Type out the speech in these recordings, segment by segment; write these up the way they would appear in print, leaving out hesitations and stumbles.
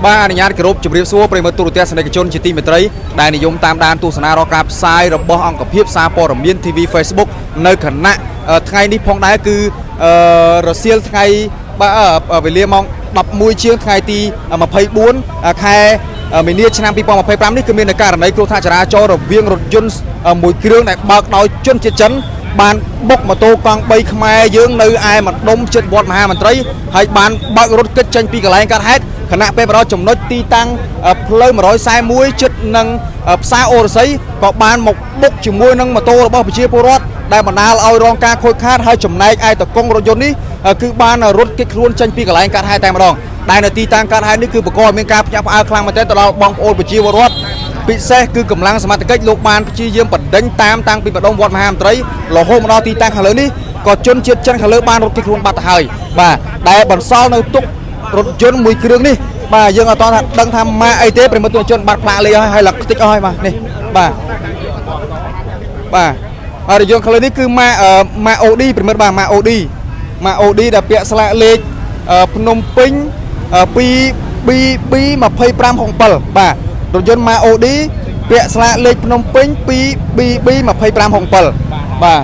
បាទអនុញ្ញាតគោរពជម្រាបសួរប្រិយមិត្តទូរទស្សនិកជនជាទីមេត្រីដែលនិយមតាមដានទស្សនារាល់ការផ្សាយរបស់អង្គភាពសារព័ត៌មាន TV Facebook នៅខណៈថ្ងៃនេះផងដែរគឺរសៀលថ្ងៃបាទវេលាម៉ោង11ជាងថ្ងៃទី24ខែមីនាឆ្នាំ2025នេះគឺមានករណីគ្រោះថ្នាក់ចរាចរណ៍រវាងរថយន្តមួយគ្រឿងដែលបើកដោយជនជាតិចិនបានបុកម៉ូតូកង់3ខ្មែរយើងនៅឯម្ដុំជិតវត្តមហាមន្ត្រីហើយបានបើករថគេចចេញពីកន្លែងកើតហេតុខណៈពេលបដល់ចំណុចទីតាំងផ្លូវ141ជិតនឹងផ្សារអូរស័យក៏បានមកបុកជាមួយនឹងម៉ូតូរបស់ប្រជាពលរដ្ឋដែលបណ្ដាលឲ្យរងការខូចខាតហើយចំណែកឯតកងរថយន្តនេះគឺបានរត់គេចខ្លួនចេញពីកន្លែងកើតហេតុតែម្ដងដែលនៅទីតាំងកើតហេតុនេះគឺបង្កឲ្យមានការភ្ញាក់ផ្អើលខ្លាំងមែនទែនទៅដល់បងប្អូនប្រជាពលរដ្ឋពិសេសគឺកម្លាំងសមត្ថកិច្ចលោកបានព្យាយាមបណ្ដេញតាមតាំងពីម្ដុំវត្តមហាមន្ត្រីរហូតមកដល់ទីតាំងខាងលើនេះក៏ជនជាតិចិនខាងលើបានរត់គេចខ្លួនបាត់ទៅហើយបាទដែលបន្សល់នៅទុករថយន្តមួយគ្រឿងនេះបាទយើងអត់តថាដឹងថាម៉ាកអីទេប្រិមត្តជនបាត់ផ្លាកលេខហើយហើយលឹកខ្ទេចអស់ហើយបាទនេះបាទបាទហើយរថយន្តខាងលើនេះគឺម៉ាកម៉ាក OD ប្រិមត្តបាទម៉ាក OD ម៉ាក OD ដែលពាក់ស្លាកលេខភ្នំពេញ2 BB 2567បាទរថយន្តម៉ាក OD ពាក់ស្លាកលេខភ្នំពេញ2 BB 2567បាទ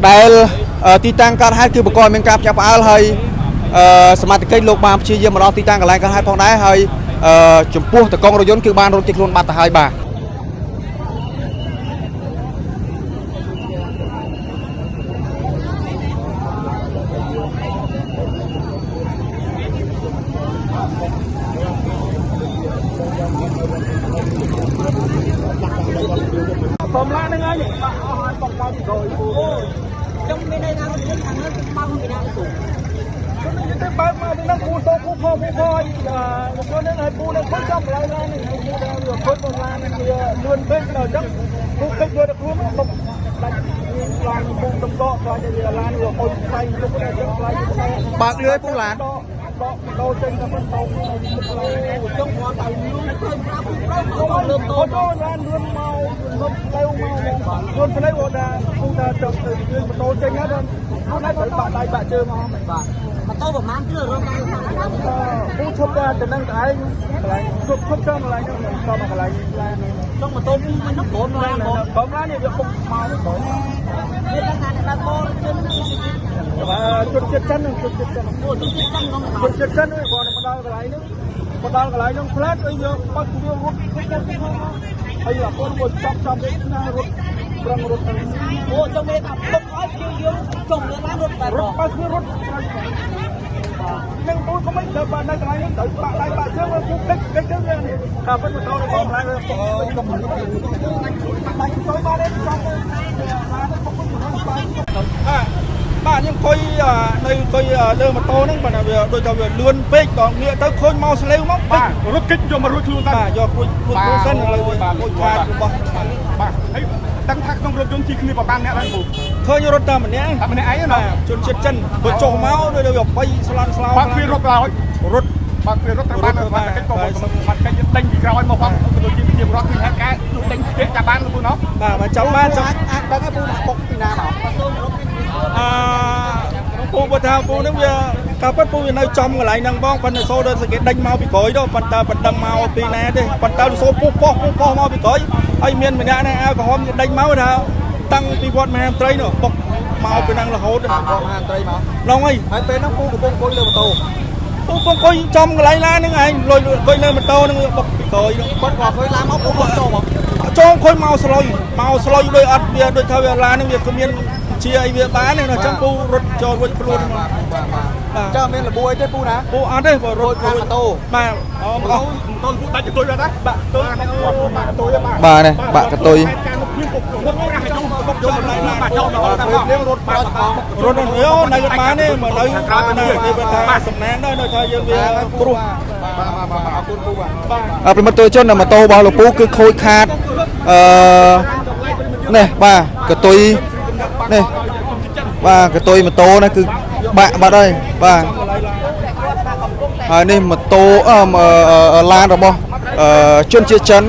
ដែលទីតាំងកើតហេតុគឺបង្កឲ្យមានការភ្ញាក់ផ្អើលហើយសមត្ថកិច្ចលោកបានព្យាយាមមកដល់ទីតាំងកន្លែងកើតហេតុផងដែរហើយចំពោះតកងរថយន្តគឺបានរត់គេចខ្លួនបាត់ទៅហើយបាទ បំឡានហ្នឹងហើយបាក់អស់ហើយបងដល់ពីក្រោយពូ ចឹងមានន័យថារថយន្តខាងនោះគឺបើកពីណាទៅ ខ្ញុំទៅបើកមកពីហ្នឹងពូសូពូផពូផឲ្យអឺខ្លួនហ្នឹងឲ្យពូនឹងខូចចំកន្លែងឡានហ្នឹងឲ្យពូដល់វាខូចបងឡានហ្នឹងវាលឿនពេកដល់អញ្ចឹងពូកិច្ចយកទៅខ្លួនមកបុកដាច់ឡានពូតំដកខ្លាចវាឡានវាខូចផ្សែងទុកដល់អញ្ចឹងខ្លាចផ្សែង បើកលឿយពូឡាន ដកដកដោចេញទៅមិនតោ ចង់គាត់ឲ្យលូទៅប្រាប់ប្រាប់មកលើ អូតូឡានលឿនមកលឿនផ្លូវមកលឿនផ្លូវថាពូថាទៅទៅយើងម៉ូតូចេញហ្នឹងខ្លួនឯងត្រូវបាក់ដៃបាក់ជើងអស់ បាទម៉ូតូប្រហែលគ្រឿងរងដែរ ពូឈប់តែទៅនឹងកន្លែងកន្លែងឈប់ឈប់ចំកន្លែងហ្នឹងចំកន្លែងឡាន ចង់ម៉ូតូពូមិនហ្នឹងព្រមឡានបង ក្រុមឡាននេះវាបុកមកក្រុម វាដឹងថាអ្នកបើកបរជន បាទជន់ចិត្តចិនជន់ចិត្តចិន អូជនជាតិចិនហ្នឹង ជន់ចិត្តចិនគាត់មកដល់កន្លែងហ្នឹងមកដល់កន្លែងហ្នឹងផ្លែតអីវាបាត់វារត់ហើយអាកូនគាត់ចាប់ចំទៅណារត់ប្រឹងរត់ទៅ អូចង់មានថាបុកឲ្យជាយើងចុះលើឡានរត់តែ រត់បើគឺរត់នឹងពូក៏មិនទៅបាក់នៅកន្លែងហ្នឹងត្រូវបាក់ដៃបាក់ជើងពូកិច្ចកិច្ចទៅនេះថាពិតមកដល់បងឡានវាបុកកុំបាច់ទៅបានទេចំឡានបុកបាទបាទខ្ញុំអង្គុយនៅអង្គុយលើម៉ូតូហ្នឹងបាទវាដូចថាវាលឿនពេកដល់ងាកទៅឃើញមកស្លេវមក បាទរត់គេចយកមករួចខ្លួនទៅ បាទយករួចរួចខ្លួនសិនឥឡូវបាទមួយខាតរបស់ បាទហើយដឹងថាក្នុងរថយន្តជិះគ្នាប្រហែលអ្នកដែរពូ ឃើញរត់តែម្នាក់ តែម្នាក់ឯងណា ជនជាតិចិនបើចុះមកដូចវាបៃស្លន់ស្លោ បើគ្មានរត់ឡើយ រត់ បើគ្មានរត់ត្រូវបានបាត់កិច្ចក៏បាត់កិច្ចដេញពីក្រោយមកផងក៏ដូចជាជារត់គឺហេតុការណ៍ដេញស្ទាក់ចាប់បានពូណោះ បាទបាទចាំបានចាំ អាចដឹងហើយពូថាបុកពីណាមក អឺពូបើថាពូហ្នឹងវាការពិតពូវានៅចំកន្លែងហ្នឹងបងប៉ុន្តែសូដល់សគេដេញមកពីក្រោយទៅប៉ុន្តែប៉ុណ្ដឹងមកពីណាទេប៉ុន្តែសូពុះពោះពុះពោះមកពីក្រោយហើយមានម្នាក់ណាអាវក្រហមគេដេញមកថាតាំងពីវត្តមហាមន្ត្រីនោះបុកមកពីហ្នឹងរហូត វត្តមហាមន្ត្រីមក ហ្នឹងហើយ ហើយពេលហ្នឹងពូកំពុងអង្គុយលើម៉ូតូ ពូកំពុងអង្គុយចំកន្លែងឡានហ្នឹងឯងលុយអង្គុយលើម៉ូតូហ្នឹងបុកពីក្រោយហ្នឹង គាត់ក៏ឃើញឡានមកពូគាត់ចូលមក ចូលឃើញមកស្លុយមកស្លុយដូចអត់វាដូចថាវាឡានហ្នឹងវាគ្មានជាអីវាបានទេអញ្ចឹងពូរត់ចូលរួចខ្លួន បាទបាទបាទចើមានលបួយទេពូណា ពូអត់ទេបើរត់ ខាងម៉ូតូ បាទ អូម៉ូតូម៉ូតូពូដាច់កតុយបាត់ណា បាក់តុយ បាក់កតុយបាទ បាទនេះបាក់កតុយ ការនោះភ្លាមពុករត់ប្រាស់ឲ្យចុះបុកយកឡានបាទចុះដល់តាម ភ្លាមរត់ប្រាស់បង រត់អូនៅអត់បានទេមកនៅក្រៅនេះវាថាសំណាងដែរនៅថាយើងវាគ្រោះ បាទបាទបាទអរគុណពូបាទបាទប្រិមត្តជនម៉ូតូរបស់លោកពូគឺខូចខាតអឺនេះបាទកតុយនេះបាទកតុយម៉ូតូនេះគឺបាក់បាត់ហើយបាទហើយនេះម៉ូតូឡានរបស់ជនជាតិចិន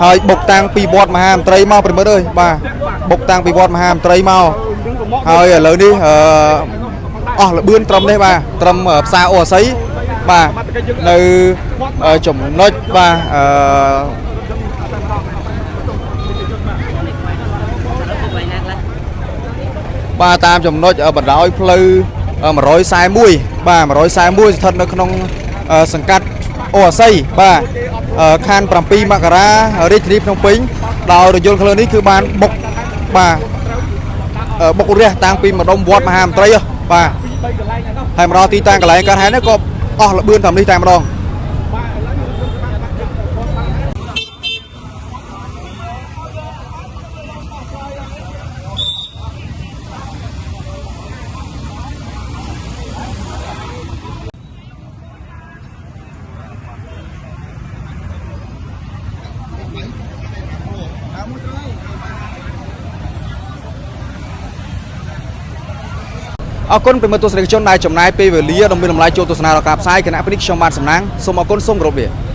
ហើយបុកតាំងពីវត្តមហាមន្ត្រីមកប្រិមិត្តអើយបាទបុកតាំងពីវត្តមហាមន្ត្រីមកហើយឥឡូវនេះអស់លបឿនត្រឹមនេះបាទត្រឹមផ្សារអូអាស័យ បាទនៅចំណុចបាទអឺបាទតាមចំណុចបណ្ដោយផ្លូវ141បាទ141ស្ថិតនៅក្នុងសង្កាត់អូអាស័យបាទខណ្ឌ7មករារាជធានីភ្នំពេញដោយរថយន្តឃ្លើងនេះគឺបានបុកបាទបុករះតាំងពីម្ដុំវត្តមហាមន្ត្រីបាទហើយមកដល់ទីតាំងកន្លែងកើតហេតុនេះក៏អស់ល្បឿនតាមនេះតែម្ដងអរគុណប្រិយមិត្តទស្សនិកជនដែលចំណាយពេលវេលាដ៏មានតម្លៃចូលទស្សនាដល់ការផ្សាយគណៈពេលនេះខ្ញុំបាទសំណាងសូមអរគុណសូមគោរពលា។